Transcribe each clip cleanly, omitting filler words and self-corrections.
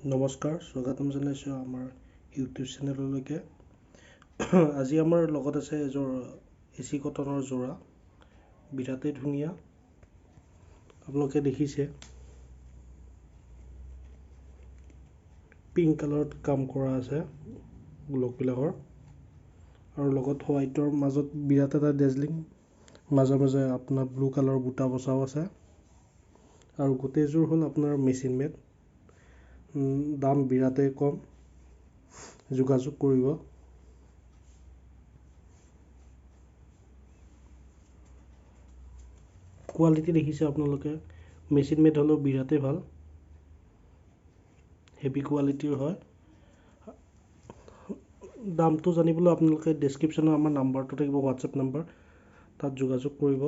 নমস্কাৰ, স্বাগতম জনাইছোঁ আমাৰ ইউটিউব চেনেললৈকে। আজি আমাৰ লগত আছে এযোৰ এ চি কটনৰ যোৰা, বিৰাটেই ধুনীয়া, আপোনালোকে দেখিছে। পিংক কালাৰত কাম কৰা আছে গোলকবিলাকৰ, আৰু লগত হোৱাইটৰ মাজত বিৰাট এটা ডেজলিং, মাজে মাজে আপোনাৰ ব্লু কালাৰৰ বুটা বচাও আছে। আৰু গোটেইযোৰ হ'ল আপোনাৰ মেচিন মেড, দাম বিৰাটেই কম, যোগাযোগ কৰিব। কোৱালিটি দেখিছে আপোনালোকে, মেচিন মেড হ'লেও বিৰাটেই ভাল, হেভি কোৱালিটিৰ হয়। দামটো জানিবলৈ আপোনালোকে ডেছক্ৰিপশ্যনত আমাৰ নাম্বাৰটো থাকিব, হোৱাটছএপ নাম্বাৰ, তাত যোগাযোগ কৰিব।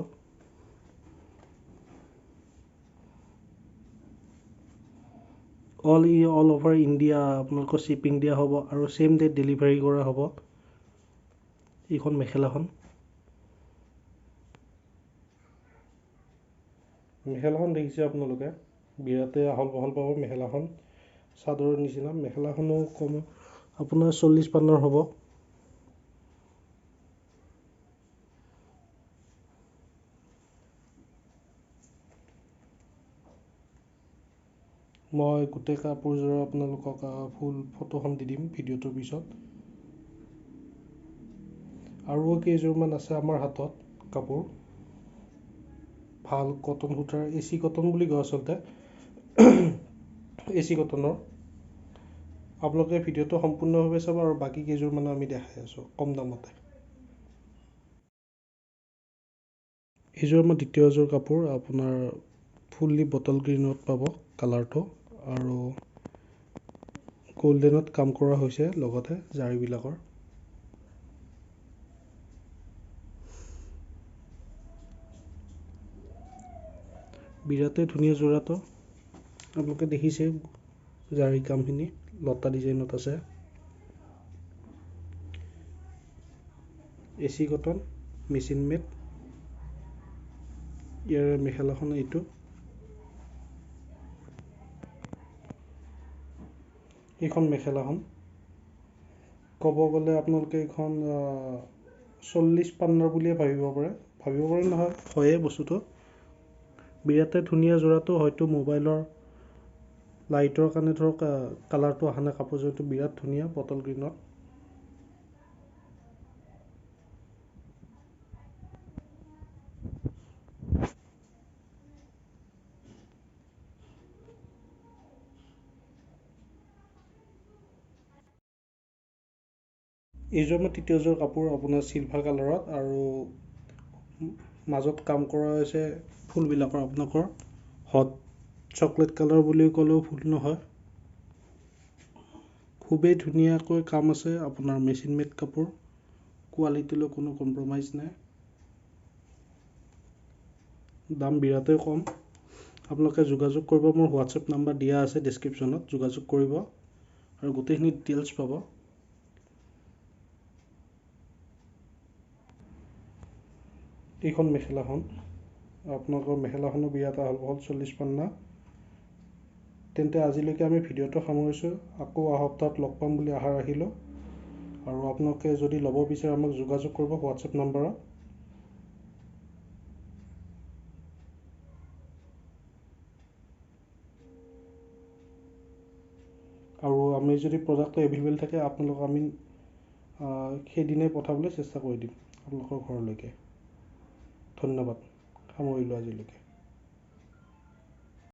অল অভাৰ ইণ্ডিয়া আপোনালোকৰ শ্বিপিং দিয়া হ'ব আৰু ছেইম ডে ডেলিভাৰী কৰা হ'ব। এইখন মেখেলাখন, মেখেলাখন দেখিছে আপোনালোকে, বিৰাটেই আহল বহল পাব মেখেলাখন, চাদৰৰ নিচিনা। মেখেলাখনো কম আপোনাৰ 40 পান্নাৰ হ'ব। মই গোটেই কাপোৰযোৰৰ আপোনালোকক ফুল ফটোখন দি দিম ভিডিঅ'টোৰ পিছত। আৰু কেইযোৰমান আছে আমাৰ হাতত কাপোৰ, ভাল কটন সূতাৰ, এ চি কটন বুলি কয় আচলতে, এ চি কটনৰ। আপোনালোকে ভিডিঅ'টো সম্পূৰ্ণভাৱে চাব আৰু বাকী কেইযোৰমানো আমি দেখাই আছোঁ কম দামতে। এইযোৰ আমাৰ দ্বিতীয়যোৰ কাপোৰ, আপোনাৰ ফুল্লি বটল গ্ৰীণত পাব কালাৰটো, আৰু গল্ডেনত কাম কৰা হৈছে লগতে জাৰিবিলাকৰ। বিৰাটেই ধুনীয়া যোৰাটো, আপোনালোকে দেখিছে জাৰি কামখিনি লতা ডিজাইনত আছে। এ চি কটন মেচিন মেড, ইয়াৰ মেখেলাখন এইটো। এইখন মেখেলাখন ক'ব গ'লে আপোনালোকে এইখন 40 পান্নাৰ বুলিয়ে ভাবিব পাৰে, ভাবিব পাৰে নহয়, হয়ে বস্তুটো। বিৰাটেই ধুনীয়া যোৰাটো, হয়তো মোবাইলৰ লাইটৰ কাৰণে ধৰক কালাৰটো অহা নাই, কাপোৰযোৰটো বিৰাট ধুনীয়া বটল গ্ৰীণত। এইযোৰ আমাৰ তৃতীয়যোৰ কাপোৰ, আপোনাৰ চিলভাৰ কালাৰত, আৰু মাজত কাম কৰা হৈছে ফুলবিলাকৰ আপোনালোকৰ হট চকলেট কালাৰ বুলি ক'লেও ভুল নহয়। খুবেই ধুনীয়াকৈ কাম আছে আপোনাৰ মেচিন মেড কাপোৰ, কোৱালিটিলৈ কোনো কম্প্ৰমাইজ নাই, দাম বিৰাটেই কম। আপোনালোকে যোগাযোগ কৰিব, মোৰ হোৱাটছএপ নাম্বাৰ দিয়া আছে ডেছক্ৰিপশ্যনত, যোগাযোগ কৰিব আৰু গোটেইখিনি ডিটেইলছ পাব। এইখন মেখেলাখন, আপোনালোকৰ মেখেলাখনো বিৰাট আহল বহল, 40 পান্না। তেন্তে আজিলৈকে আমি ভিডিঅ'টো সামৰিছোঁ, আকৌ অহা সপ্তাহত লগ পাম বুলি আশা ৰাখিলোঁ। আৰু আপোনালোকে যদি ল'ব বিচাৰে আমাক যোগাযোগ কৰিব হোৱাটছএপ নাম্বাৰত। আৰু আমি যদি প্ৰডাক্টটো এভেইলেবল থাকে আপোনালোকক আমি সেইদিনাই পঠাবলৈ চেষ্টা কৰি দিম আপোনালোকৰ ঘৰলৈকে। ধন্যবাদ, সামৰিলোঁ আজিলৈকে।